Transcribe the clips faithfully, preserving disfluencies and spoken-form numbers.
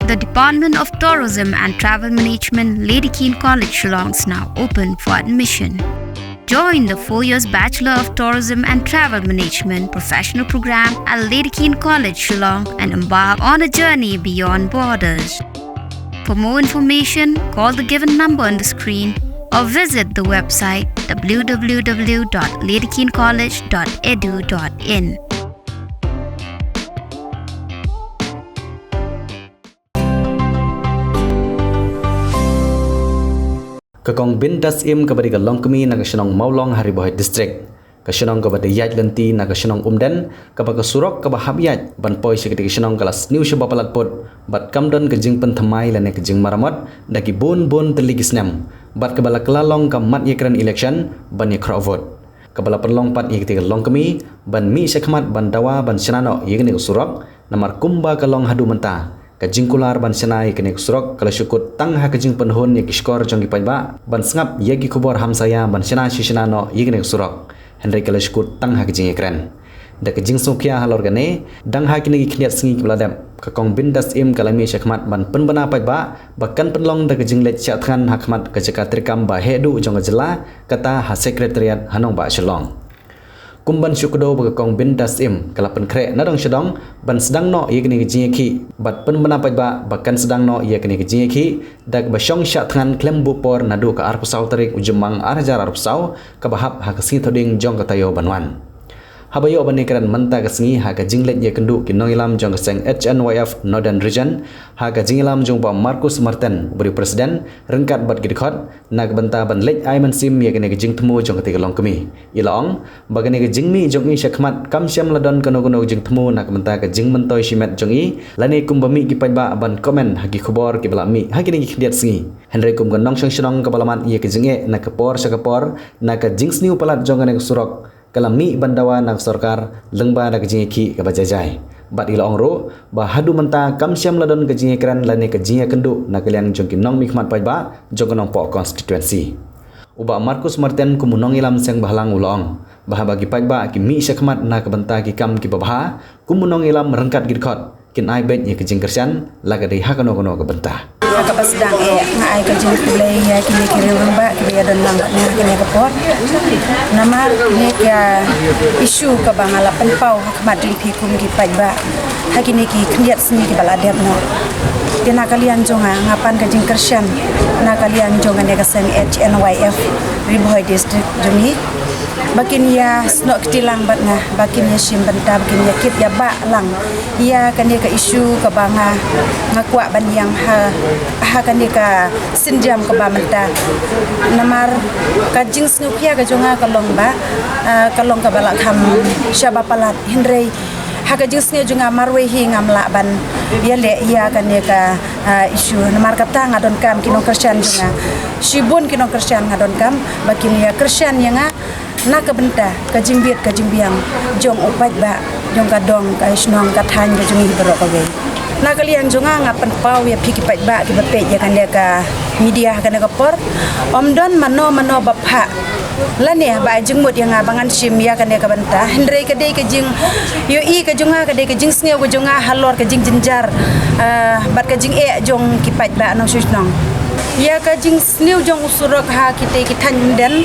The Department of Tourism and Travel Management, Lady Keane College, Shillong, is now open for admission. Join the four years Bachelor of Tourism and Travel Management professional program at Lady Keane College, Shillong, and embark on a journey beyond borders. For more information, call the given number on the screen or visit the website w w w dot lady keane college dot e d u dot in. Ka Kong Binta Syiem kaba dei ka longkmie na ka shnong Mawlong ha Ri Bhoi District, ka shnong kaba dei ïaid lynti na ka shnong Umden, kaba ka surok kaba hap ïaid ban poi sha katei ka shnong ka la sniew shaba palat pud bad kam don ka jingpynthymmai lane ka jingmaramot da ki bun bun tylli ki snem, bad kaba la kylla long ka mat ïakren election ban ïakhroh vote. Kaba la pynlong pat ïa katei ka longkmie ban mih shakhmat ban dawa ban shna noh ïa kane ka surok, namar kumba ka long haduh mynta, ka jingkular ban shna ïa kane ka surok ka la shu kut tang ha ka jingpynhun ïa ki shkor jong ki paidbah ban sngap ïa ki khubor hamsaïa ban shna shi shna noh ïa kane ka surok, hynrei ka la shu kut tang ha ka jingïakren. Da ka jingsngewkhia halor kane, dang ha kine ki khyndiat sngi kiba la dep, ka Kong Binta Syiem ka la mih shakhmat ban pynbna paidbah ba kan pynlong da ka jingleit shah thngan hakhmat ka jaka treikam ba heh duh jong ka jylla, kata ha Secretariat ha nongbah Shillong. Kum ban shu kdew ba ka Kong Binta Syiem ka la pynkhreh na dong sha dong ban sdang noh ïa kane ka jingïakhih bad pynbna paidbah ba kan sdang noh ïa kane ka jingïakhih da kaba shong shah thngan khlem buh por naduh ka arphew saw tarik u Jymmang ar hajar arphew saw, kaba hap ha ka sngi Thohdieng jong ka taïew ban wan. Haba ïoh ban ïakren mynta ka sngi ha ka jingleit ïakynduh ki nongïalam jong ka seng H N Y F Northern Region, ha ka jingïalam jong u Bah Marcus Marten uba dei u President, ryngkat bad ki dkhot, na ka bynta ban leit ai mynsiem ïa kane ka jingthmu jong katei ka longkmie, i la ong ba kane ka jingmih jong i shakhmat kam shym la don kano kano ka jingthmu na ka bynta ka jingmyntoi shimet jong i, lane kumba mih ki paidbah ban comment ha ki khubor kiba la mih ha kine ki khyndiat sngi. Hynrei kum ka nongshong shnong kaba la mad ïa ka jingeh na ka por sha ka por na ka jingsniew palat jong kane ka surok, ka la mih ban dawa na ka sorkar lyngba da ka jingïakhih kaba jai jai. Bad i la ong ruh ba haduh mynta kam shym la don ka jingïakren lane ka jingïakynduh na ka liang jong ki nongmihkhmat paidbah jong ka Nongpoh constituency. U Bah Marcus Marten kum u nongïalam seng bhalang u la ong ba haba ki paidbah ki mih shakhmat na ka bynta ki kam kiba bha, kum u nongïalam ryngkat ki dkhot kin ai beit ïa ka jingkyrshan, la ka dei ha kano kano ka bynta. Ha kaba sdang eh nga ai ka jingkhublei ïa kine ki riew rangbah kiba ïadon lang bad nga ha kane ka por. Namar kane ka issue kaba nga la pynpaw ha khmat jong phi kum ki paidbah ha kine ki khyndiat sngi kiba la dep noh. Te na ka liang jong nga, nga pan ka jingkyrshan na ka liang jong kane ka seng H N Y F Ri Bhoi District jong ngi, ba kin ïa snoh kti lang bad nga, ba kin ïa shim bynta, ba kin ïa kit ïa bah lang ïa kane ka issue kaba nga, nga kwah ban ïeng ha, ha kane ka sienjam kaba mynta. Namar ka jingsngewkhia ka jong nga ka long ba, ah, ka long kaba la kham shaba palat, hynrei ha ka jingsngew jong nga marwei hi ngam lah ban ïaleh ïa kane ka, ah, issue. Namar kata nga donkam ki nongkyrshan jong nga, shibun ki nongkyrshan nga donkam ba kin ïa kyrshan ïa nga na ka bynta ka jingbit ka jingbiang jong u paidbah, jong ka dong ka shnong ka thaiñ ka jong ngi baroh kawei. Na ka liang jong nga, nga pynpaw ïa phi ki paidbah kiba peit ïa kane ka media ha kane ka por, ym don mano mano ba phah lane ba ai jingmut ïa nga ba ngan shim ïa kane ka bynta, hynrei ka dei ka jingïohi ka jong nga, ka dei ka jingsngew ka jong nga halor ka jingjynjar, ah, bad ka jingeh jong ki paidbah nongshong shnong. Ïa ka jingsniew jong u surok ha kitei ki thaiñ Umden,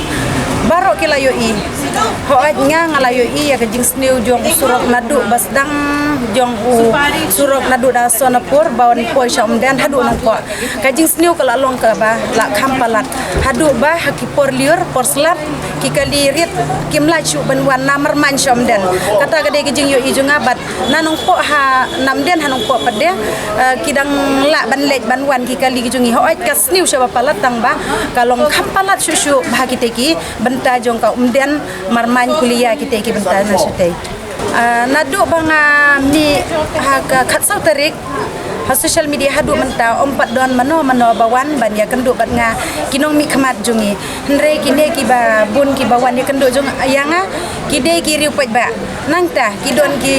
baroh ki la ïohi. Hooid, nga, nga la ïohi ïa ka jingsniew jong u surok naduh ba sdang jong u surok naduh da Sonapur ba wan poi sha Umden haduh Nongpoh. Ka jingsniew ka la long kaba la kham palat haduh ba ha ki por lyiur por slap ki kali rit kim lah shuh ban wan na Myrmain sha Umden. Kata ka dei ka jingïohi jong nga bad na Nongpoh ha, na Umden ha Nongpoh pat de, eh, ki dang lah ban leit ban wan ki kali ki jong ngi. Hooid, ka sniew shaba palat tang ba ka long kham palat shuh shuh ba ha kitei ki bynta jong ka Umden, Myrmain, Kulia, kitei ki bynta na shatei. Ah, naduh ba nga mih ha ka khatsaw tarik ha social media haduh mynta, ym pat don mano mano ba wan ban ïakynduh bad nga ki nongmihkhmat jong ngi. Hynrei kine kiba bun kiba wan ïakynduh jong ïa nga ki dei ki riew paidbah. Nangta ki don ki,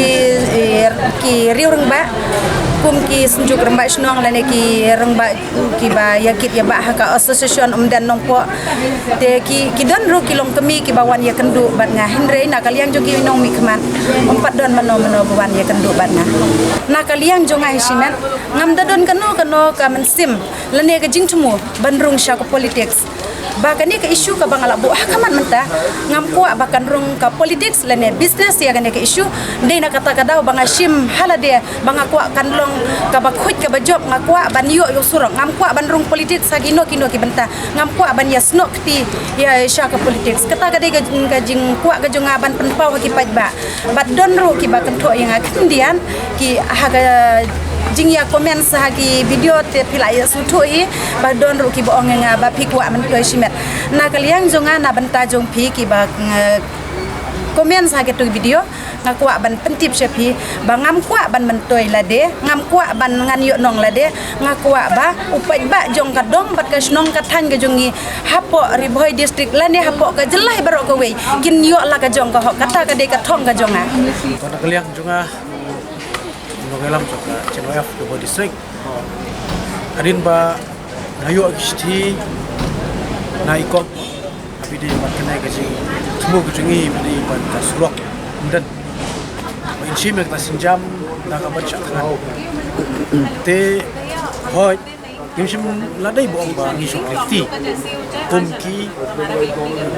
eh, ki riew rangbah Kum ki Synjuk Rangbah Shnong lane ki rangbah kiba ïa kit ïa bah ha ka Association Umden Nongpoh. Te ki, ki don ruh ki longkmie kiba wan ïakynduh bad nga, hynrei na ka liang jong ki nongmihkhmat ym pat don mano mano ba wan ïakynduh bad nga. Na ka liang jong nga hi shimet, ngam da don kano kano ka mynsiem lane ka jingthmu ban rung sha ka politics. Ba kane ka issue kaba nga la buh ha khmat mynta, ngam kwah ba kan rung ka politics lane business ïa kane ka issue. Dei na kata ka daw ba nga shim ha lade ba nga kwah kan long kaba khuid kaba jop, nga kwah ban ïoh ïoh surok, ngam kwah ban rung politics ha kino kino ki bynta, ngam kwah ban ïa snoh kti ïa sha ka politics. Kata ka dei ka, ka jingkwah ka jong nga ban pynpaw ha ki paidbah. Bad don ruh kiba kynthoh ïa nga khyndiat ki ha ka jingïa comment ha ki video te phi la ïa sngewthuh hi, ba don ruh kiba ong ïa nga ba phi kwah myntoi shimet. Na ka liang jong nga, na bynta jong phi kiba, eh, comment ha kito ki video, nga kwah ban pyntip sha phi ba ngam kwah ban myntoi lade, ngam kwah ban ngan ïoh nong lade. Nga kwah ba u paidbah jong ka dong bad ka shnong ka thaiñ ka jong ngi hapoh Ri Bhoi District lane hapoh ka jylla hi baroh kawei kin ïoh la ka jong ka hok. Kata ka dei ka thong ka jong nga. Ka liang jong nga, nongïalam jong ka Channel F Ri Bhoi District. Hadien ba nga ïoh ki shithi na i kong, ha phi dei bad kane ka jingthmu ka jong i, phi dei bad ka surok Umden. Ba in shim ïa kata sienjam da kaba shah thngan. Te hooid, ngim shym la dei ba ong ba ngi shong kti kum ki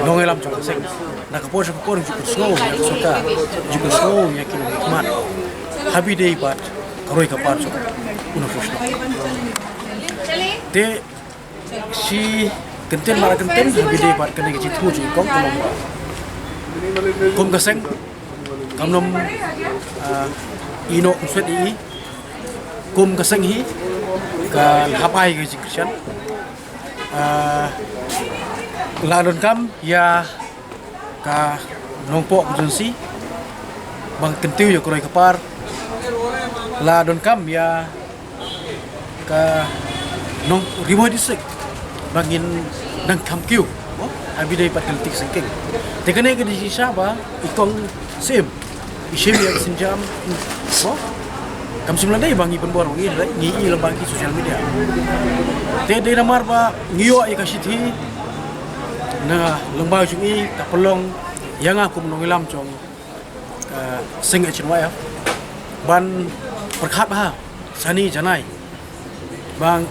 nongïalam jong ka seng. Na ka por sha ka por ngi ju pynsngew ïa ka sorkar, ju pynsngew ïa ki nongmihkhmat ha phi dei bad ka roi ka par jong u nongshong shnong. Te shi kyntien mara kyntien ha phi dei bad kane ka jingthmu jong i kong ka long ba kum ka seng kam nym, ah, ïehnoh kynsuet ïa i. Kum ka seng hi ka hap ai ka jingkyrshan. Ah, la donkam ïa ka Nongpoh ka jong si ba ngi kyntiew ïa ka roi ka par. La donkam ïa ka nong Ri Bhoi District ba ngin nang kham kiew, mo, ha phi dei pat ka lynti ka sengkeng. Te kane ka dei shisha ba i kong Syiem i shim ïa ka sienjam, mo. Kam shym la dei ba ngi pynbor, ngi, ngi i lyngba ki social media. Te dei namar ba ngi ïoh ïa ka shithi na lyngba jong i, ka pynlong ïa nga kum nongïalam jong ka seng H N Y F ban pyrkhat bha shane janai. Bang,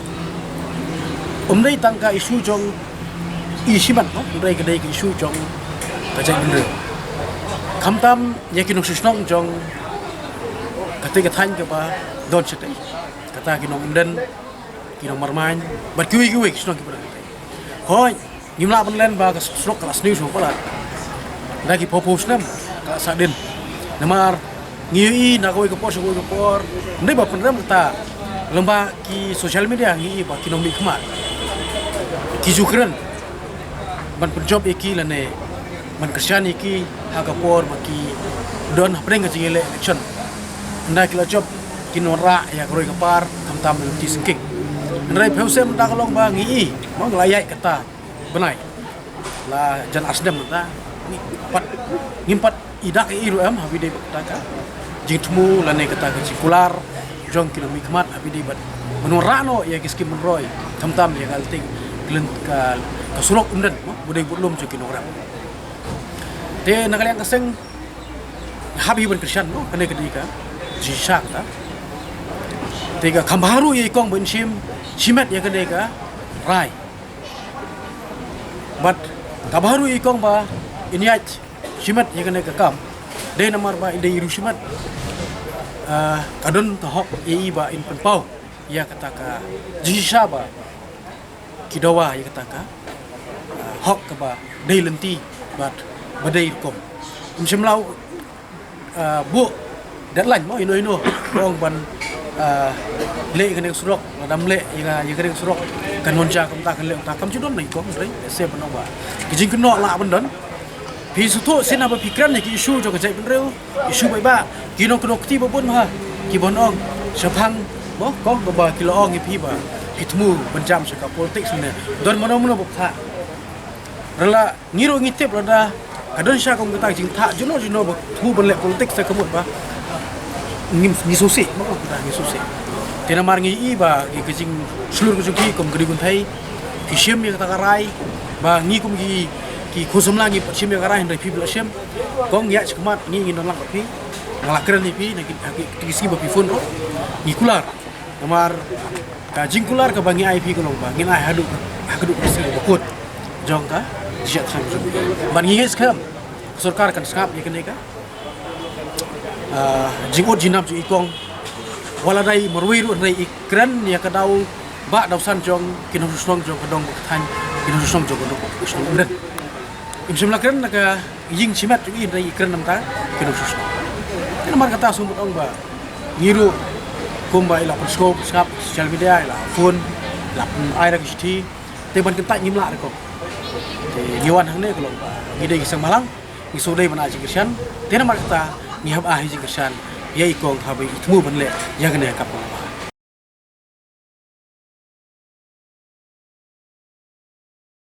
um dei tang ka issue jong i shimet, mo, um dei ka dei ka issue jong ka jaitbynriew. Khamtam ïa ki nongshong shnong jong katei ka thaiñ kaba don shatei, kata ki nong Umden, ki nong Marmain bad kiwei kiwei ki shnong kiba don shatei. Hooid, ngim lah ban len ba ka surok ka la sniew shuh palat. Da ki phew phew snem ka la sah dien. Namar ngi ïohi na kawei ka por sha kawei ka por, ym dei ba pynrem kata, lyngba ki social media ngi ïohi ba ki nongmihkhmat ki ju kren ban pynjop ïa ki lane ban kyrshan ïa ki ha ka por ba ki don hapdeng ka jingïaleh election. Ynda ki la jop kin wanrah ïa ka roi ka par khamtam lynti sengkeng. Hynrei phew snem mynta ka long ba ngi ïohi, mo, la ïaid kata bnai. La jan ar snem mynta, ngim pat, ngim pat i dak i ruh em ha phi dei bad kata ka jingthmu lane kata ka jingkular jong ki nongmihkhmat ha phi dei bad ban wanrah noh ïa ki skim pynroi, khamtam ïa ka lynti, ka, ka surok Umden, mo, ba dei budlum jong ki nongrep. Te na ka liang ka seng hap hi ban kyrshan, mo, kane ka dei ka jingshisha kata. Te ka kham bha ruh ïa i kong ba in shim shimet ïa kane ka rai. Bad ka bha ruh ïa i kong ba in ïaid shimet ïa kane ka kam. Dei namar ba in dei i riewshimet, ah, ka don ka hok ïa i ba in pynpaw ïa kata ka jingshisha ba ki dawa ïa kata ka, ah, hok kaba dei lynti bad ba dei rukom. Ym shym la, ah, buh deadline, mo, ino ino ba ong ban, ah, leh ïa kane ka surok, lada ym leh ïa ka, ïa kane ka surok kan wan jia kumta, kan leh kumta. Kam ju don na i kong, hynrei se ban ong ba ka jingkynnoh lah ban don. Phi sngewthuh shisha ba phi kren ïa ki issue jong ka jaitbynriew, issue ba, ba ki nongkynnoh kti ba bun bha ki ban ong shaphang, mo, kong, ba ki la ong ïa phi ba phi thmu ban jam sha ka politics ne don mano mano ba pha. Hynrei la ngi ruh ngi tip lada ka don shisha kum kata ka jingthah juno juno ba thmu ban leh politics, te ka mut ba ngim, ngi sngewsih, mo, kata ngi sngewsih. Te namar ngi i ba ki ka jingshlur ka jong ki kum ka dei kynthei, phi shim ïa kata ka rai, ba ngi kum ki ki khun samla ngi pat shim ïa ka rai, hynrei phi ba la shim. Kong ïa chi khmat ngi ngi nang lang phi, nga la kren ïa phi na ki ki ki sngi ba phi phone ruh, ngi kular. Namar ka jingkular kaba ngi ai phi ka long ba ngin ai haduh haduh ka sngi ba kut jong ka jingïatrei jong phi. Ban ngi ngeit skhem ka sorkar kan sngap ïa kane ka ah, jingud jingnam jong i kong. Wat la dei marwei ruh hynrei i kren ïa ka daw ba daw san jong ki nongshong shnong jong ka dong ka thaiñ, ki nongshong shnong jong ka dong ka shnong. Im shym la kren na ka ïing shimet jong i hynrei i kren namar ki nongshong shnong. Te namar kata sngewbha ong ba ngi ruh kumba i la pynshong sngap social media, i la phone, i la ai ra ki shithi. Te ban kyntait ngim lah ruh kong. Te ngi wan hangne ka long ba ngi dei ki seng bhalang. Ngi sngewdei ban ai jingkyrshan, te namar kata ngi hap ai jingkyrshan ïa i kong haba i thmu ban leh ïa kane ka kam.